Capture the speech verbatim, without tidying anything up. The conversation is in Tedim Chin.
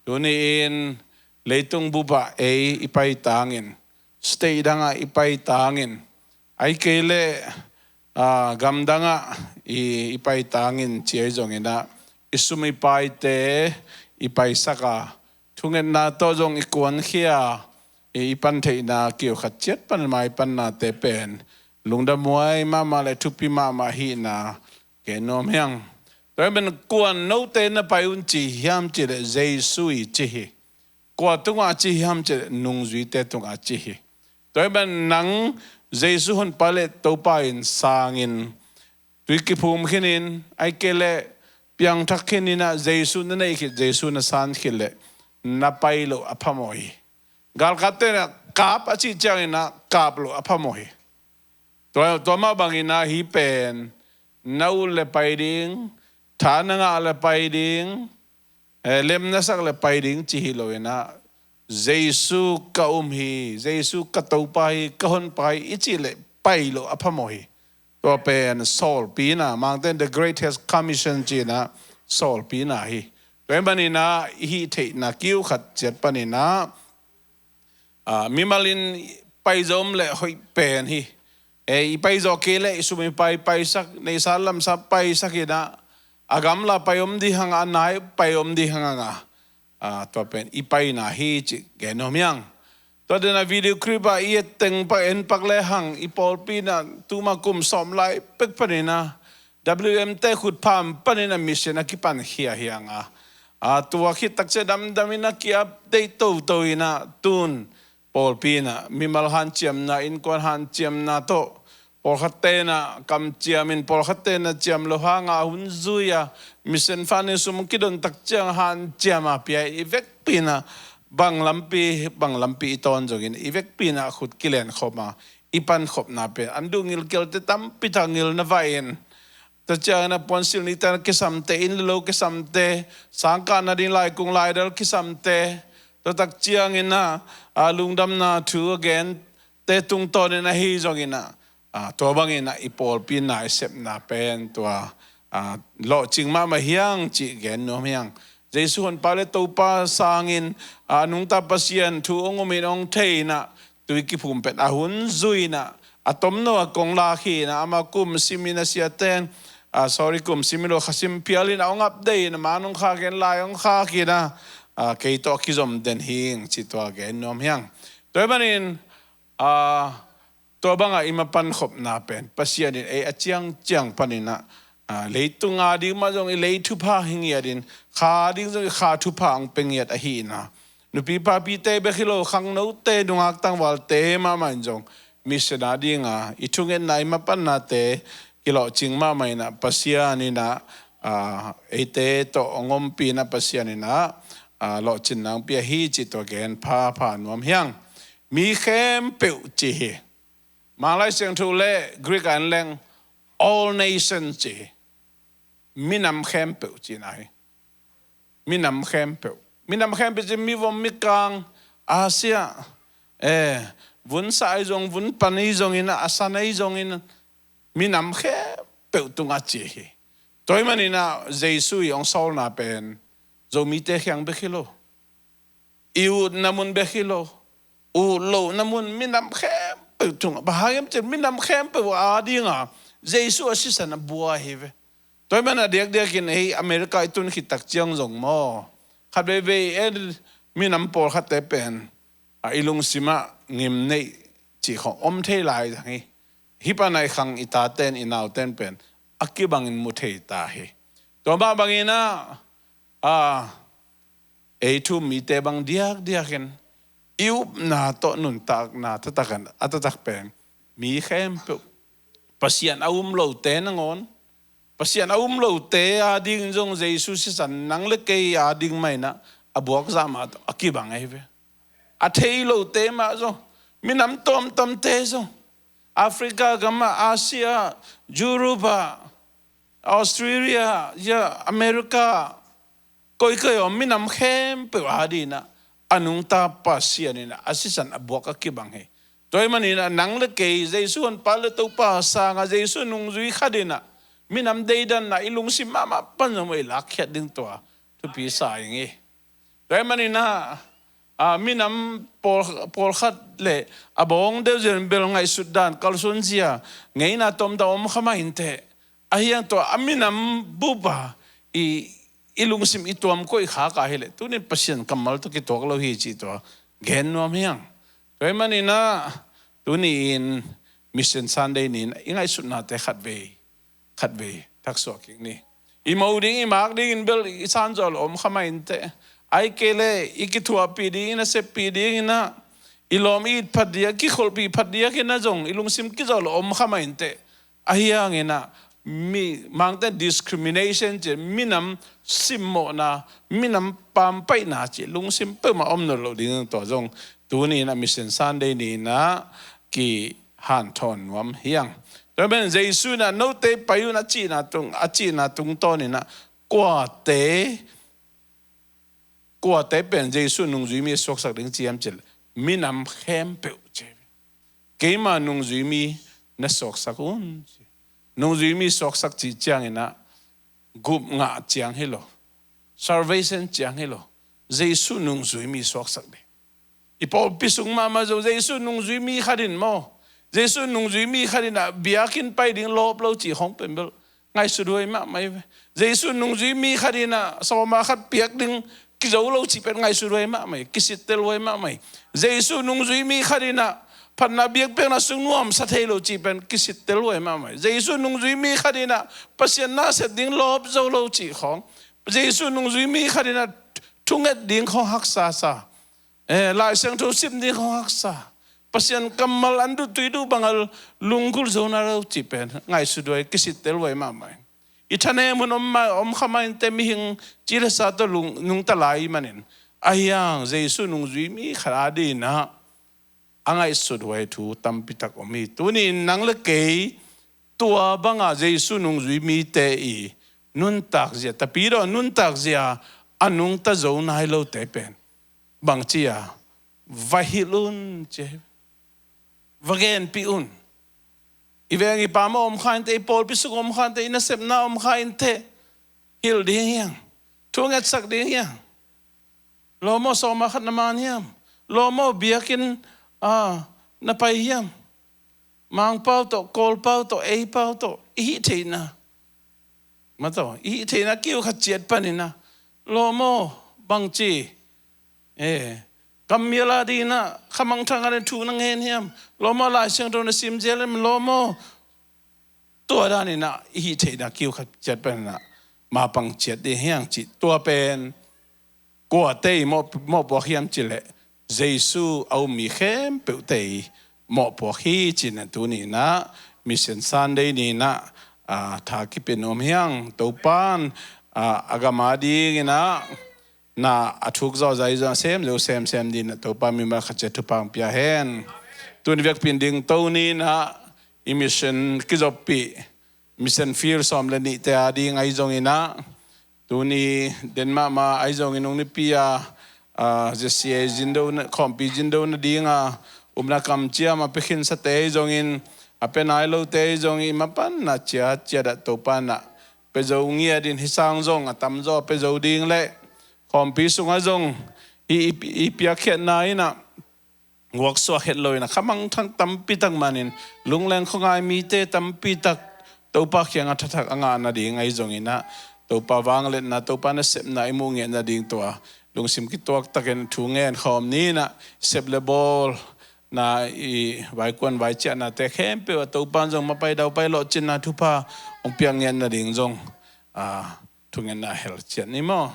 Tuni-in leitung bupah ei i paitangin, state dangah i paitangin, ahih kei leh gamdangah i paitangin ci ahi zonginah i sum i paite i paisak a, thungetna tawh zong i kuankhia, i pantheihna kiu khat ciat pan mai pannate pen lungdamhuai mahmah le thupi mahmah hihna gen nuam hiang. Tua hi pen kuan note na pai un ci hiam cih leh Jesu i ci hi. Kua tungah ci hiam cih leh nungzuite tungah ci hi. Tua hi pen nang Jesu honpa le Topa in sangin tui kiphum khinin, ahih kei leh piangthak khininah Jesu na neih khit, Jesu na san khit leh na pai loh a phamawh hi. Galkapte inah kap a cih cianginah kap loh a phamawh hi. Tua, tua mah banginah hih pen na ut le pai ding, tha na ngah le pai ding, lem na sak le pai ding ci hi loinah Jesu ka um hi, Jesu ka Topa hi, ka honpa hi i cih leh pai loh a phamawh hi. Tua pen sawlpina, Mangten the greatest commission cinah sawlpina hi. Tua hi paninah i hih theihna kiu khat ciat paninah mimal in paizom le hoih pen hi. I paizawh kei leh i sum i pai paisak, neihsa lamsa paisak inah a gamla pai om ding hanga, a nai pai om ding hanga, tua pen i paina hi cih gen nuam hiang. Tua denah video clip ah i et teng pak en pak le hang i pawlpi inah tuma kum sawm lai pek paninah W M te khutpham paninah mission a kipankhia hianga, tua khit takcia damdamin a ki-update toto inah tun pawlpi inah mimal hanciamna, innkuan hanciamna tawh pawlkhat tenah kamciamin, pawlkhat tenah ciam lo hanga hun zui a, mission fund in sum kidon takciang hanciam a pia i vekpi inah bang lampi bang lampi i tawn zongin i vekpi inah khut kilenkhop a, i pankhopna pen an duh ngilkelte tampi tak ngilna vahin, tua cianginah puansilh nite kisamte, inn le lo kisamte, sangkahna ding laikung laidal kisamte, tua takcianginah lungdamna thu a gente tungtawnin ahi zonginah tua banginah i pawlpi inah i sepna pen tua lawhcing mahmah hiang cih gen nuam hiang. Jesu honpa le Topa sangin a nungta Pasian thu hong umin hong thei inah tui kiphum pen a hun zui inah a tomno a kong lak hi inah ama kum simin a siaten, sorry, kum simin lo khasim phialin a hong update inah man hong khak in lai hong khak inah kei tawh a kizom den hing cih tua gen nuam hiang. Tua hi panin tua bangah i mapankhopna pen Pasian in ei a ciangciang paninah leitung a ding mah zong i lei thupha hi ngiatin, kha ding zong i kha thupha hong pia ngiat ahi inah nupi papite bek hi lo, khangnote, nungak tangvalte mahmah in zong mission a dinga i thungetna i mapannate kilawhcing mahmah inah Pasian inah eite tawh hong ompih inah Pasian inah lawhcinna hong pia hi cih tua gen phapha nuam hiang. Mi khempeuh ci hi. Manglai Siangtho le Greek a en leng all nations ci hi. Minam khempeuh cihna hi. Minam khempeuh. Minam khempeuh ci mivom mikang, Asia, vunsa ahi zong, vunpan ahi zongin, a san ahi zongin, minam khempeuh tungah ci hi. Tua hi maninah Jesu i hong sawlna pen Zomite kiang bek hi lo. I utna mun bek hi lo, ut lohna mun minam khempeuh tungah, bang hang hiam cih leh minam khempeuh a dinga Jesu a sisan a bua hi ve. Tua hi man a diakdiakin hei America i tun khit takciang zong maw, khatveivei en minam pawlkhatte pen a i lungsimah ngim neih cih khawng om thei lai zang hi. Hih pan a i khang i taten i nauten pen a kibangin mu thei ta hi. Tua mah banginah a ei thu-um mite bang diakdiakin i upna tawh nuntakna taktakin a taktak pen mi khempeuh, Pasian a um lote nangawn, Pasian a um lote a ding zong Jesu sisan nang le kei a ding mah inah a buak zah mah tawh a kibang ahi ve. A thei lote mah zong, minam tuamtuamte zong, Africa gamah, Asia, Europe ah, Australia, ya America, koikoi om minam khempeuh a dinah a nungta Pasian inah a sisan a buak a kibang hi. Tua hi maninah nang le kei Jesu honpa le Topa sangah Jesu nungzui khat inah minam deidanna i lungsim mahmah pan zong i lakkhiat ding tua thupi sa ing hi. Tua ahih manin ah, a, minam pawl, pawlkhat le a bawng deuh zia in bel ngaihsut dan kalsuan zia ngeina tomdang om kha mah inteh. Ahi hang tua a minam bup a i, i lungsim i tuam koih khak a hileh tunin Pasian kammal tawh kituak lo hi cih tua gen nuam hi hang. Tua ahih manin ah tuni-in Mission Sunday ni-in i ngaihsutnate khatvei khatvei thaksuah kik ni. I mo ding, i mak dingin bel i san zawh lo om kha mah inteh. Ahih kei leh i kithuahpih dingin, a seppih dingin ah, i lawm i it phat diak, kikholhpih phat diakin ah zong i lungsim kizawh lo om kha mah inteh. Ahi hangin ah mi, Mangte discrimination cih, minam simmawhna, minam pampaihna cih lungsim peuhmah om nawn loh ding tua zong tuni-in ah Mission Sunday ni-in ah ki hanthawn nuam hi hang. Tua pen Jesu in ah, "Note pai un," a cihna tung, a cihna tungtawnin ah kuate, kuate pen Jesu nungzui mi suaksak ding ci hiam cih leh, minam khempeuh ci. "Keima nungzui mi na suaksak un," ci. Nungzui mi suaksak cih ciangin ah gup ngah ciang hi lo, salvation ciang hi lo, Jesu nungzui mi suaksak ding. I pawlpi sung mahmah zong Jesu nungzui mi khat in maw, Jesu nungzui mi khat in ah biakinn pai ding lawp lo cih khawng pen bel ngaihsut huai mahmah hi ve. Jesu nungzui mi khat in ah sawma khat piak ding kizo lo cih pen ngaihsut huai mahmah hi, kisittel huai mahmah hi. Jesu nungzui mi khat in ah phatna biakpiakna sung nuamsa thei lo cih pen kisittel huai mahmah hi. Jesu nungzui mi khat in ah Pasian na sep ding lawp zo lo cih khawng, Jesu nungzui mi khat in ah thunget ding khawng haksa sa, eh, Lai Siangtho sim ding khawng haksa, Pasian kammal an duh tui duh bang a lunggulh zo nai lo cih pen ngaihsut huai, kisittel huai mahmah hi. I thanem hun om mah, om kha mah inteh, mihing ci le sa tawh lung, nungta lai ahih manin. Ahi hang Jesu nungzui mi khat adingin ah a ngaihsut huai thu tampi tak om hi. Tuni-in nang le kei tua banga Jesu nungzui mite i nuntak zia, Tapidaw nuntak zia a nungta zo nai lote pen bangci a va hilh un ci hi. Va genpih un. I veng i pam a om kha inteh, i pawlpi sung om kha inteh, i nasepna om kha inteh, hilh ding hi hang, thungetsak ding hi hang. Lawm aw, sawma khat na man hiam? Lawm aw, biakinn, ah, na pai hiam? Mangpau tawh, Kawlpau tawh, eipau tawh, i hih theihna, ma tawh, i hih theihna kiu khat ciat panin ah, lawm aw, bangci, eh, kammial adingin ah khamangthang adingin thu na ngen hiam? Lawm aw, Lai Siangtho na sim zel hiam? Lawm aw, tua danin ah i hih theihna kiu khat ciat panin ah mapang ciat ding hi hang cih, tua pen kuate i mawh, mawhpuak hiam cih leh, Jesu a um mi khempeuhte i mawhpuak hi ci-in ah tuni-in ah Mission Sunday ni-in ah, ah, tha kipia nuam hi hang. Topa'n, ah, a gam adingin ah na a thuk zawh zai zong a sem zo semsem dingin ah Topa mimal khat ciat thupha hong pia hen. Tuni vekpi-in dingto ni-in ah i mission kizoppih, mission field sawm le nihte ading ahi zongin ah, tuni Denmark mah ahi zongin, nung nipi a, a, Z C A zindo na, khawmpi zindo nading a, upna kamciam a pia khinsate ahi zongin, a pia nai lote ahi zongin, i mapanna ciatciat ah Topa'n ah pia zo ngiat in, hih sang zong a tamzaw a pia zo ding leh, khawmpi sungah zong i, i, i piakkhiatna in ah guaksuak het lo in ah khamangthang tampi tak manin, lungleng khuangai mite tampi tak Topa kiangah thathak a ngah nading ahi zongin ah, Topa vangliatna, Topa nasepna i muh ngiat nading, tua lungsim kituak takin thu ngen khawm ni-in ah, sep le bawlna, i vaikuan vaiciahnate khempeuh ah Topa'n zong mapai daupai lawhcinna thupha hong piak ngiat nading zong, a, thungetna hel ciat ni maw.